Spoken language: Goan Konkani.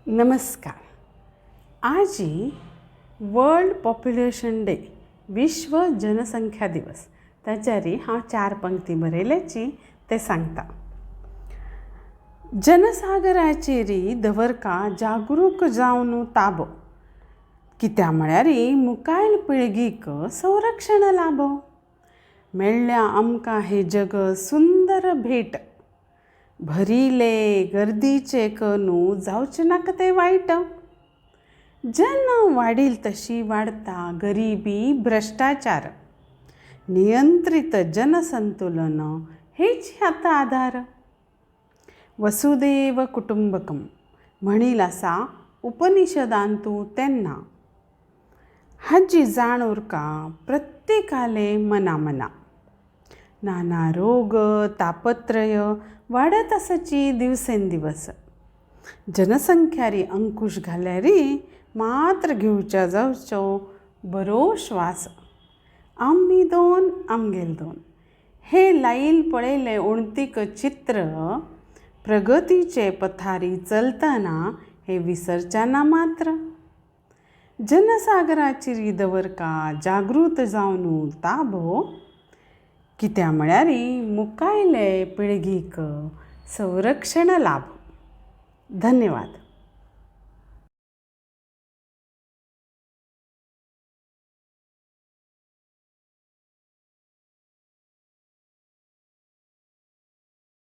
नमस्कार. आजी वर्ल्ड पॉप्युलेशन डे, विश्व जनसंख्या दिवस, ताच्यारी हांव चार पंक्ती बरयल्याची ते सांगता. जनसागराचेरी दवरका जागरूक जावन ताबो, कित्या म्हळ्यारी मुखायल पिळगीक संरक्षण लाबो. मेळ्ळ्या आमकां हें जग सुंदर भेट, भरिले गर्दीचे कनू जावचें नाका तें वायट. जन वाडील तशी वाडता गरिबी भ्रश्टाचार, नियंत्रीत जनसंतुलन हेच आतां आधार. वसुदेव कुटुंबकम म्हणील आसा उपनिषदांतू तेन्ना, हाजी जाण उरका प्रत्येकाले मना मना. नाना रोग तापत्रय वाडत आसाची दिवसेंदिवस, जनसंख्यारी अंकुश घाल्यारी मात्र घेवच्या जावचो बरो श्वास. आमी दोन आमगेल दोन हे लाईल पळयलें उणतीक चित्र, प्रगतीचे पथारी चलतना हे विसरच्या ना मात्र. जनसागराची दवरका जागृत जावन ताबो, कित्या म्हळ्यारी मुखायले पिळगीक संरक्षण लाभ. धन्यवाद.